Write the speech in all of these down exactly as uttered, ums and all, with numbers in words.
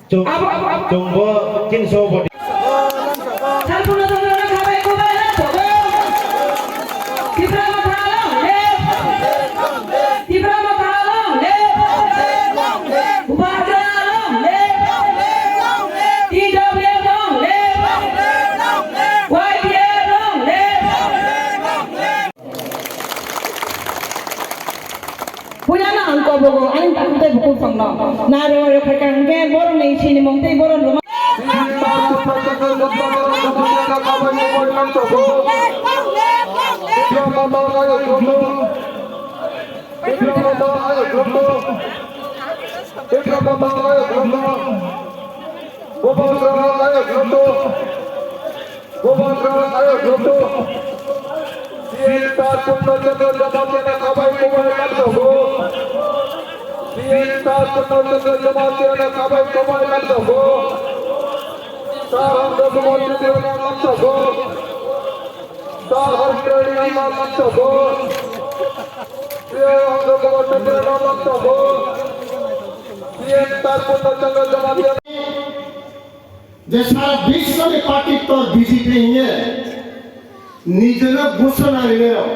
Chwng, chwngbo tinso boti. Salphuno Chondro no khabai kubai no sobo. Tipra Motha long live. Tipra Motha long live. Bubagra long live. T W F long live. Y T F long live. Puila na ang kobogo, ani tang tei bukur songno. Na ro ro khaikha hwnkhe borok ni sinimung tei borok rwma. Bubagra ayok lutu. Bubagra ayok lutu. Sita Purno Chandra Jamatia no khabai kubai mantogo. Sita Purno Chandra Jamatia no khabai kubai mantogo. Saham Raghunath Chandra no mantogo. Saham Raghunath Chandra no mantogo. Saham Raghunath Chandra no mantogo. Sita Purno Chandra Jamatia. Je sara biswni party to B J P hinye nijeno ghosona rinai rok.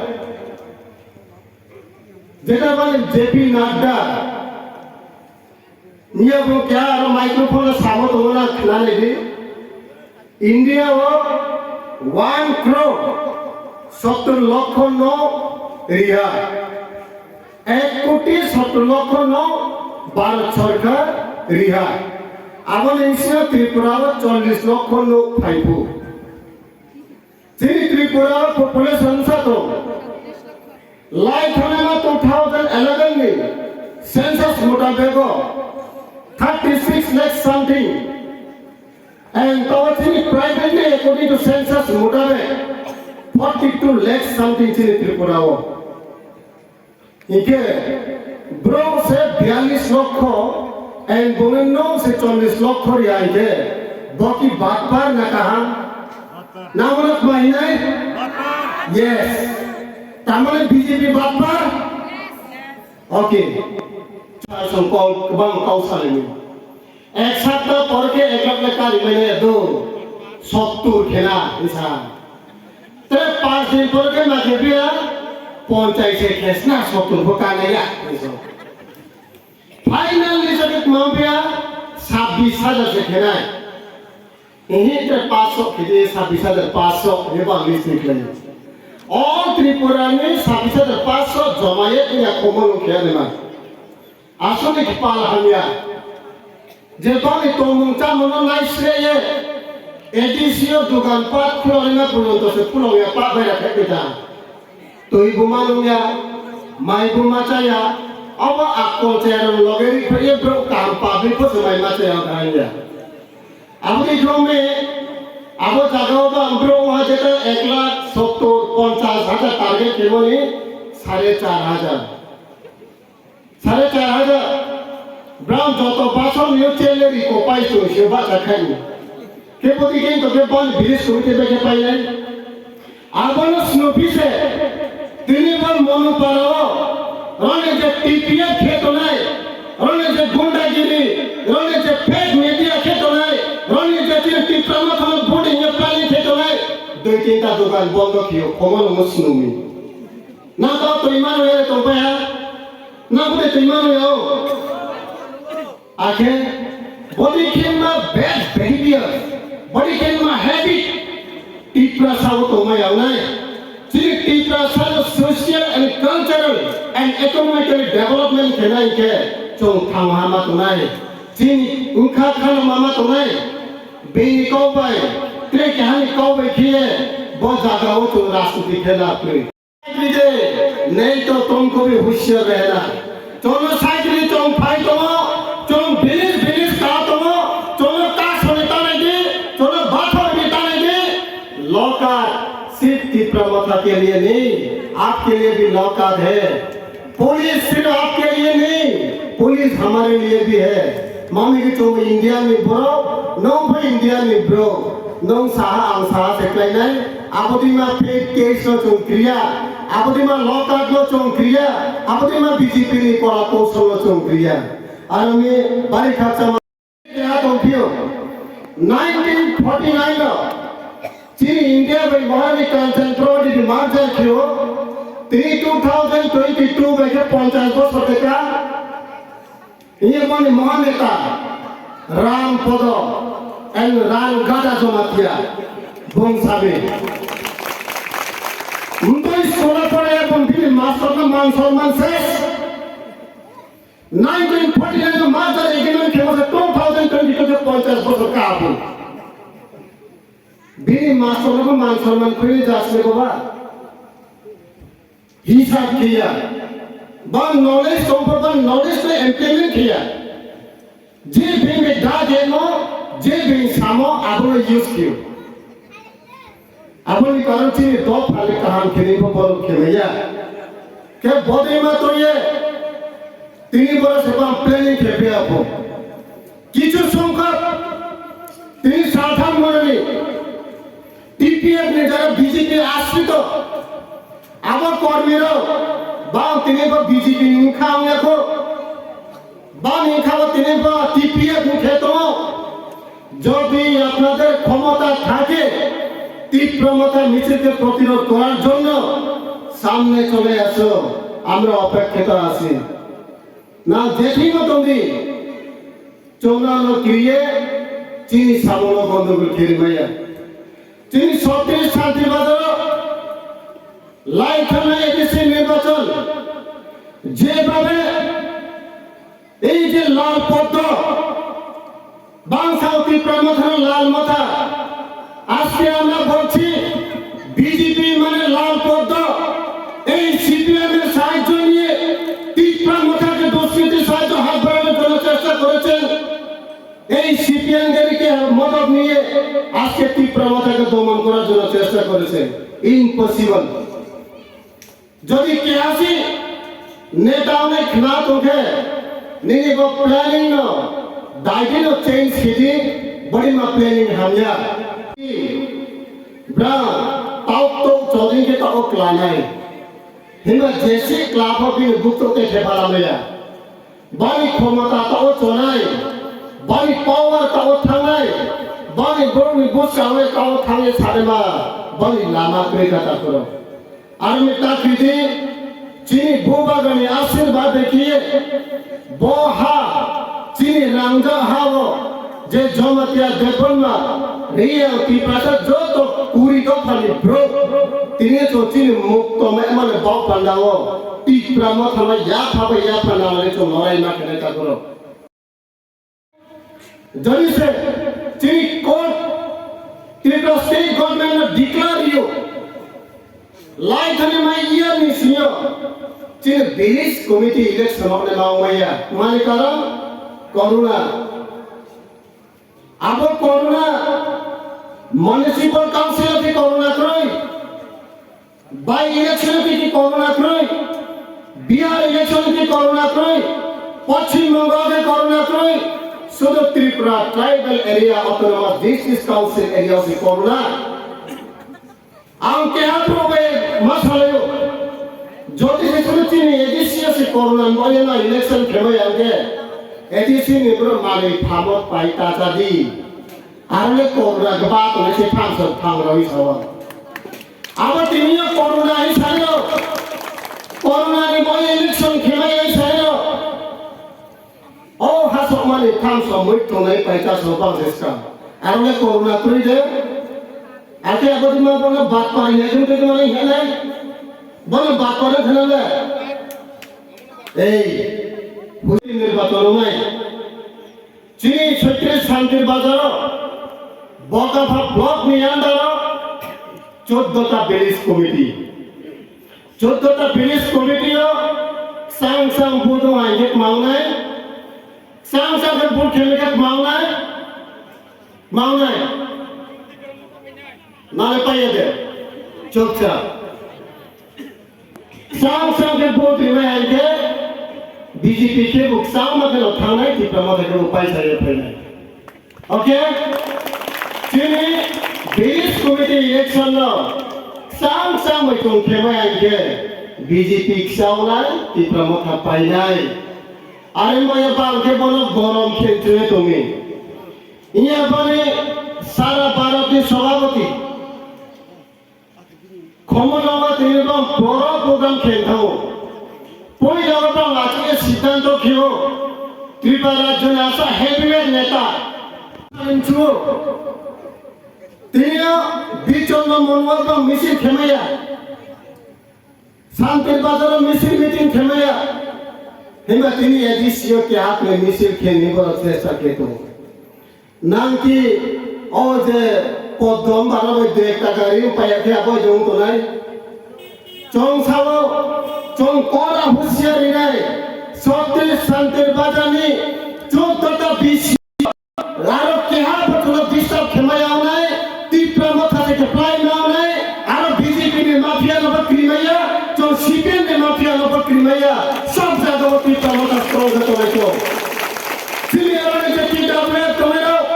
Jeta bani J P Nadda niya bo kya aro microphone samo to na khna le di. India o one crore sottor lokho no riha. Ek koti sottor lokho no Bharat Sarkar riha. Aboni bisingo Tripura o chollish lokho no phaibu. Chini Tripura o population sa to. Lai thangma two thousand eleven ni census mutabek o thirty six lakh something. And to chini privately according to census mutabek forty two lakh something chini Tripura o. Hinkhe bro se biyallis lokho and bongni no se chollish lokho riya hinkhe bo ki batpar na kaham? Na mwnok mahinai? Yes. Tamane B J P batpar? Okay. Song kau, kebang kau salini. Ek sapta por khe ek lakh taka rimani do, sottur khena, isa. Tre panch din por khe ma khe biya, ponchais se khesna, sottur bo kanaya, isa. Finally, jodi ma biya, sabbish hajar se khenai. Ehe, tre panchsho khedi, sabbish hajar panchsho, ye ba list ni khlai. All Tripura ni sabbish hajar panchsho joma ye, iya khomol khe ani ma. Aswkni kipal hamya. Je bangni tongmung chamungno naisreye, A D C o dogan pat khulogwima porjonto se khulogya pa baira thekgwi ta. Twi buma nungya, mai buma chaya, obo akkol chayarok loge ri phaiye borok kaham public pho se mai ma chaya o kaham ya. Aboni khlongni abo jagao ba borok o ha jeta ek lakh sottor ponchash hajar target kemoni sare char hajar. Sare char hajar. Bram joto basol ni chele ri ko pai to se ba ta khai. Ke poti ke to ke ban bilis ko te be ke pai nai. Abono snopi se tini ban monu paro. Rone je T P F khe to nai. Rone je gundagiri, rone je fake media khe to nai. Rone je tin Tipra Motha no bodi ne plani khe to nai. Dui tinta dogan bondo khiyo, komono mo snumi. Na ta to imano ya to pa ya. Na bude twi mano ya o. Akhe body khenma bad behavior, body khenma habit. Tiprasa o tongma ya nai. Chini Tiprasa no social and cultural and economically development khenai khe chwng thangma ma tongnai. Chini wngkha khana ma ma tongnai. Bini kok bai, tre kahani kok bai khiye bo jaga o chwng rajniti khela kwrwi. Side ri de, nahi to tumko bhi hoshiar rehna. Chono side ri chong phai tongo, chong bilis bilis ka tongo, chono ta soni ta nai di, chono bathor bhi ta nai di. Lockup सिर्फ तिपरा मथा के लिए नहीं, आपके लिए भी लॉकअप है। पुलिस सिर्फ आपके लिए नहीं, पुलिस हमारे लिए भी है। Mami ke chong India ni bro, nong pho India ni bro, nong saha ang saha se klai nai, abo di ma fake case no chong kriya, Abodima lokak no chong kriya, abodima B J P ni kola kosol no chong kriya. Aroni bari khaksa ma keha tongphio. Nineteen forty nine no chini India bai Mohani Kanchan Pro di merger khio. Tini two thousand twenty two bai khe ponchash bosor teka. Ini mani Mohan Neta, Ram Podo, and Ram Gada Jamatia, Bong Sabi. Mtoi skula pore bong bini master na man sorman ses. Nineteen forty nine no merger agreement khemo se two thousand twenty two ke ponchash bosor ka apu. Bini master na man sorman khoi jasne baba. Hisab khiya, ba knowledge tongkha, ba knowledge no implement khiya. Je bini da demo, je bini samo, abono use khiyo. Aboni karon chini dopha le kaham khini bo borok khemaya. Khe bodima toye, tini bora seba planning khe phiya bo. Kichu songkha, tini saltham monani, T P F ni jara B J P ashrito, abo kormi rok, bang tini bo B J P ni wngkha wngya kho, bang wngkha bo tini bo T P F ni khe tongo. যদি আপনাদের ক্ষমতা থাকে, তীব্র মথা মিছিলকে প্রতিরোধ করার জন্য সামনে চলে আসো, আমরা অপেক্ষিত আছি। Na jethimo tongdi, chonano kriye, chini samono gondogol kherimaya. Chini sotris Shantir Bazaro, lai thangna A D C nirbachon, jebhabe ei je lal poddo, Bangsa Tipra Motha, Lal Motha, আজকে আমরা বলছি বিজেপি মানে লাল পদ্ম, এই সিপিএম এর সাহায্য নিয়ে তিপ্রা মথাকে দুষ্কৃতির সাহায্য হাত বাড়ানোর জন্য চেষ্টা করেছেন। এই সিপিএম দেরকে মদত নিয়ে আজকে তিপ্রা মথাকে দমন করার জন্য চেষ্টা করেছেন। Impossible. Jodi keha si neta wngwi khna tongkhe, nini bo planning no, daidi no change khidi, body ma planning hamya. Bra, tauk tok choding khe tauk klanai. Himba jesi klapho bini bukto te khe phalamaya. Bani khomota tao chonai, bani power tao thangnai, bani borokni bwskango tao thangwi sanima, bani lama kwrwi kha takhoro. Aroni takhidi, chini bubagani ashirbad dekhiye, bo ha, chini rangjak ha o, Je Jamatia Debbarma, Reang Tiprasa joto kuri dophani bwrwi, tini to chini mukto mai mane bok pandao, Tipra Motha mai yapha bai yapha nalani to lorai ma kene takoro. Jodi se chini court, Tripura State Government no declare rio, Lai thani mai year ni sini o chini village committee election o ne ma ongmaya. Mani karon corona. Abo corona municipal council o khe corona kwrwi, by election o khe corona kwrwi, Bihar election o khe corona kwrwi, Paschim Bongo o khe corona kwrwi, sudu Tripura tribal area autonomous district council area o khe corona. Ang keha pro bai ma salaio. Jodi se sunu chini A D C o se corona boyana election khemai ang ke A D C ni bro mani phamo pai ta cha di. Ang le corona gba to se phang sa phang roi sawa. Abo tini yo corona hi sayo. Corona ni boy election khemai ai sayo. O hasokmani thamso mui tongnai paita so bang jeska. Arole corona kwrwi de. Ake abo dima bono batpari ya jung tei mani hene. Bono batpari hene le. Ei, huti nirbachon nai. Chini Chhaitris Shantir Bazaro, Bokapha block ni under o, choddo ta village committee. Choddo ta village committee o sang sang vote wng hai khe mawnai, sang sang khe vote khe khe mawnai, mawnai. Nale paiya de, chokcha. Sang sang khe vote rinai hai khe B J P khe bo sang ma khe no thangnai, Tipra Motha khe bo paisa ye phainai. Okay? Chini village committee election no Chang chang bai tong khe bai ang khe B J P kchaunai, Tipra Motha painai. Are maya ba ang khe bono gorom khe chwe tongwi. Iya bani sara Bharat ni Sabhapati. Khomo nongma tini bang boro program khe thango. Poi jago bang achike siddhanto kheo. Tripura rajyo ni asa heavyweight neta. Chuo. Tini o bichon no monwa bang misil khemaya. Santir Bazar o misil meeting khemaya. Hima tini A D C o ke hak le misil khe ni boro chesta khe tongo. Nang ki o je poddom bara bai dui ek taka ring paiya khe abo je wng tonai. Chong sao, chong kora husiar rinai. Soti Santir Bazar ni chuddo ta B C. Laro keha photo no disturb khemai awnai. Tipra Motha se khe plai ma awnai. Aro B J P ni mafia no bo krimaya. Chong C P M ni mafia no bo krimaya. Sob jaga o Tipra Motha strong khe tongnai chong. Chini aro ni je T W F tongnai rok,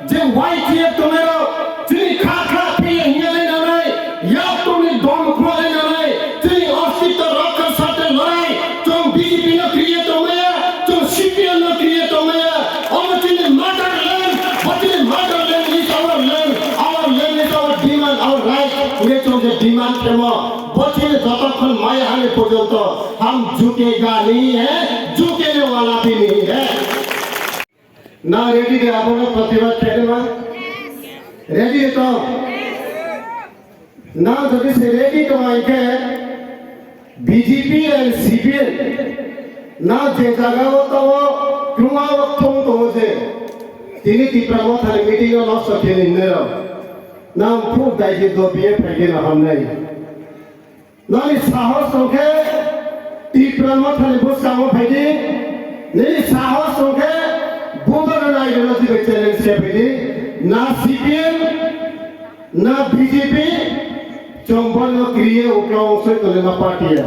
je Y T F tongnai rok, chini kha kha phiya hinya lai nanai, yak tongni dom khwa lai nanai, chini ostitto rokha sarte lorai, chong B J P no kriye tongmaya, chong C P M no kriye tongmaya, omo chini motherland, bo chini motherland is our land, our land is our demand, our right, hingke chong je demand khemo, bo chini jotokhon maya hani porjonto, hum jhukega nahi hai, jhukne wala bhi nahi hai. Na ready de abono protibad khainai ma? Ready de to? Na jodi se ready to hingke B J P and C P M na je jaga o to kwma o thong to je tini Tipra Motha ni meeting o nosto khe ni nero na phuk dai je do biye phai khe na hamnai. Nini sahos tongkhe Tipra Mothani bwskango phaidi, nini sahos tongkhe bubagra ideology bai challenge khe phaidi, na C P M, na B J P, chwng bono kriye ukla ongsoi tongnaima party ya.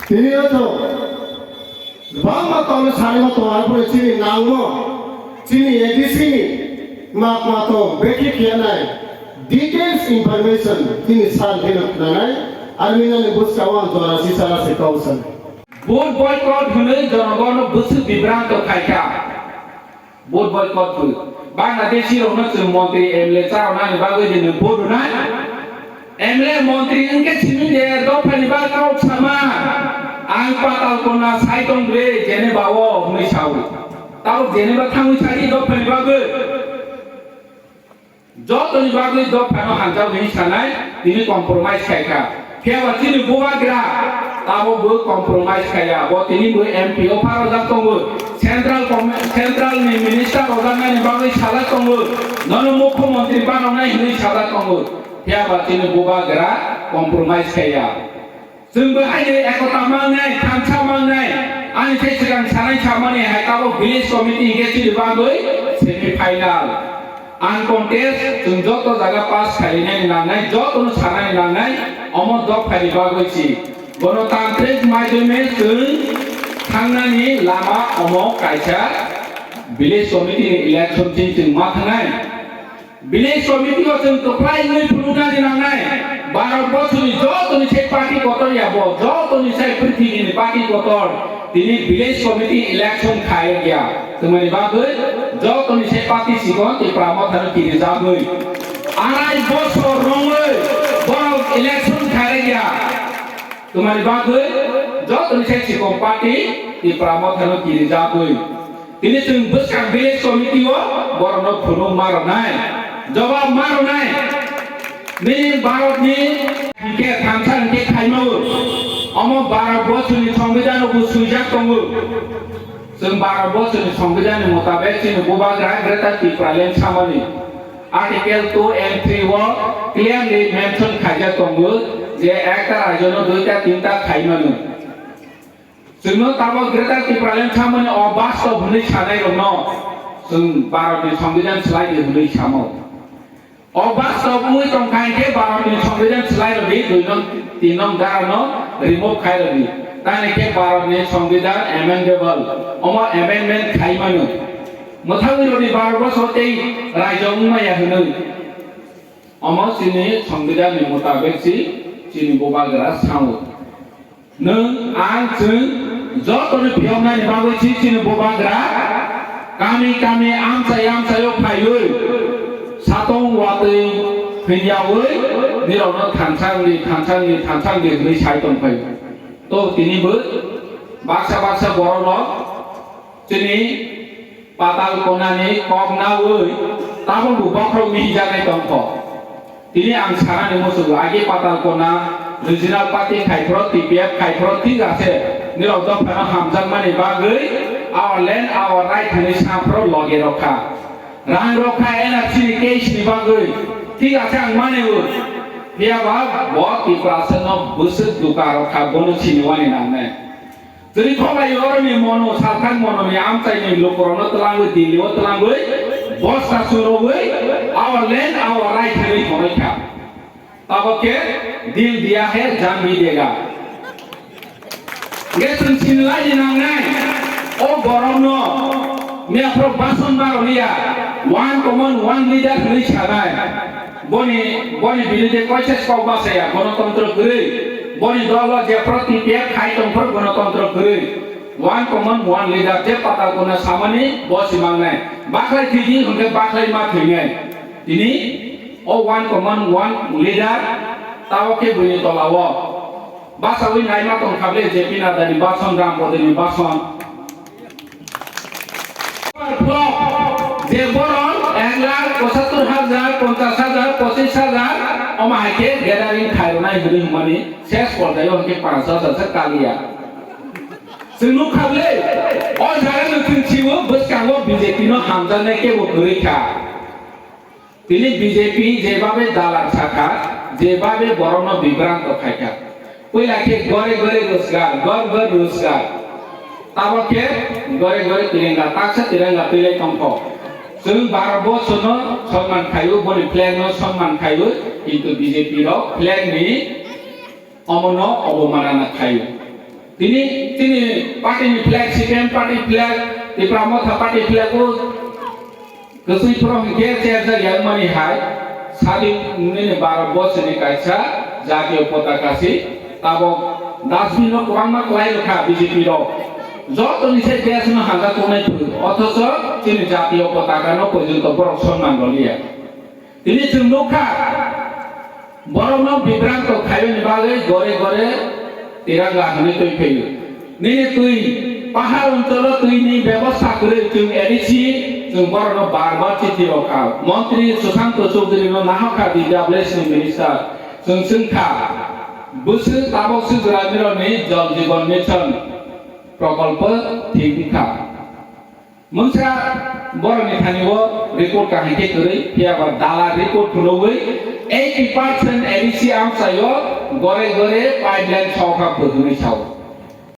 Tini o chwng Bangma tongni sanima tong, arpore chini nangmo, chini A D C ni mak ma tong, bekhe khiyanai, details information chini san phino khnanai, arminani bwskao ang jora sisara se kau san. Vote boycott hwnwi jonogono bwswk bibranto khaikha. Vote boycott khlwi. Bangladeshi rokno chwng montri M L A cha rwnani bagwi je nwng vote rwnai. M L A montri wngkhe simi de dophani bagwi kok sama. Ang patal kona sai tong bre Geneva o hwnwi sao. Tabuk Geneva thangwi sadi dophani bagwi. Jotoni bagwi dophano hamjak hwnwi sanai, tini compromise khaikha. Phiya ba chini bubagra tabok bo compromise khaiya. Bo tini bo M P o pha rojak tongo. Central com-, central ni minister rojaknani bagwi sajak tongo. Nono mukhyamantri banoknai hwnwi sajak tongo. Phiya ba chini bubagra compromise khaiya. Chwng bo haino ekota mangnai, thansa mangnai, ani se swkang sanai samani hai tabok village committee hingke chini bagwi semi final. Uncontest chwng joto jaga pass khainani nangnai, jotono sanani nangnai, omo dophani bagwi si. Gonotantrik maidhyome chwng thangnani lama omo kaisa village committee ni election chwng chwng ma thangnai. Village committee o chwng kwplai wngwi phunuknani nangnai. Bharat borsoni jotoni sai party kotor ya bo, jotoni sai prithibini party kotor. Tini village committee election khai ya. Twmani bagwi jotoni sai party sikon Tipra Mothano kirijagwi. Arai bosor romwi borok election khai ya. Twmani bagwi jotoni sai sikon party Tipra Mothano kirijagwi. Tini chwng bwskang village committee o borokno phunuk ma rwnai, jobab ma rwnai. Nini Bharatni hwnkhe thansa hwnkhe khaimao. Omo Bharat borsoni songbidano bo swijak tongo. Chwng Bharat borsoni songbidani motabek chini bubagra Greater Tipraland samani Article two and three o clearly mention khaijak tongo je ekta rajyono duita tinta khaimano. Chwngno tabok Greater Tipraland samani o bastob hwnwi sanairokno chwng Bharatni Songbidan swlai di hwnwi samo. O bastob wngwi tongkha hinkhe Bharatni Songbidan swlai rwdi, dui nong, tin nong dharano remove khai rwdi. Tamni khe Bharatni Songbidan amendable, omo amendment khai mano. Mwthangwi rodi Bharat borso tei raijo wngmaya hwnwi. Omo chini songbidhan ni mutabek si chini bubagra sao. Nwng, ang, chwng jotoni phiyoknani bagwi si chini bubagra kami kami amchai amchaio phaiwi satong watwi phwinyawi nirokno thansa wngdi, thansa wngdi, thansa wngdi hwnwi sai tongphai. To tini bo baksa baksa borok rok chini Patal Konani kok nawi tabuk bo bokhorok mihijaknai tongkho. Tini ang sanani muchungo, agi Patal Kona regional party khai phoro, T P F khai phoro, thik ase, nirok dophano hamjakmani bagwi our land, our right hwnwi sa phoro loge rokha. Rang rokha N R C ni case ni bagwi, thik ase, ang mani o. Phiya ba bo Tiprasa no bwswk duka rokha, bono siniwani nangnai. Twi khobai oroni mono, salkhang mononi amchaini lukurokno twlangwi, Delhi-o twlangwi, bosta churogwi, our land, our right hwnwi hwnwi kha. Tabok khe dil diya hai jaan bhi dega. Hwnkhe chwng sinilai di nangnai, o borokno miyaphoro bason baroliya, one common, one leader hwnwi sanai. Boni, boni birude koise kok bachaya, gonotontro kwrwi. Boni dolo jephuru T P F khai tongphuru gonotontro kwrwi. One common, one leader, je Patal Kona samani bo simangnai. Bakhlai thwidi hwnkhe bakhlai ma thwinai. Tini o one common, one leader, tabo khe buini tolao. Basawi naima tongkha ble J P Nadani bason, Ram Bodini bason. Flop, je borok ek lakh pochattor hajar, ponchash hajar, pochish hajar, omo hai khe gathering khairwnai hwnwi hwnmani ses porjaio hwnkhe panch hajar se kaliya. Chwng nukha ble, o jaga no chwng siwo bwskango B J P no hamjaknai kebo kwrwi kha. Tini B J P jebabe dalar sakha, jebabe borokno bibranto khaikha. Puila khe gore gore rojgar, ghor ghor rojgar. Tabok khe gore gore tirenga, taksa tirenga twilai tongkho. Chwng Bharat borshono sonman khaio, boni flag no sonman khaio, kintu B J P rok flag ni omono obomanana khaio. Tini, tini party ni flag, C P M party flag, Tipra Motha party flag o kwchwi phoro hwnkhe cherjak ya wngmani hai, sadin nini Bharat borsoni kaisa jatiyo potaka si, tabok dustbin no kwbangma kwlai rwkha B J P rok. Jotoni se desh no hanja tongnai phuru, othocho chini jatiyo potaka no porjonto borok sonman rwliya. Tini chwng nukha, borokno bibranto khaiyoni bagwi gore gore tiranga hwnwi twi phaio. Nini twi, pahar oncholo twini bebosta kwrwi chwng A D C, chwng borokno bar bar chithi rokha. Montri Sushanta Chowdhury no nahokha D W S ni minister, chwng swngkha, bwswk tabok swk jora nirokni Jal Jeevan Mission prokolpo thik wngkha. Mungsa borokni thani o report kaham khe kwrwi, phiya ba dala report phunugwi eighty percent A D C amchaio gore gore pipeline sokha bo hwnwi sao.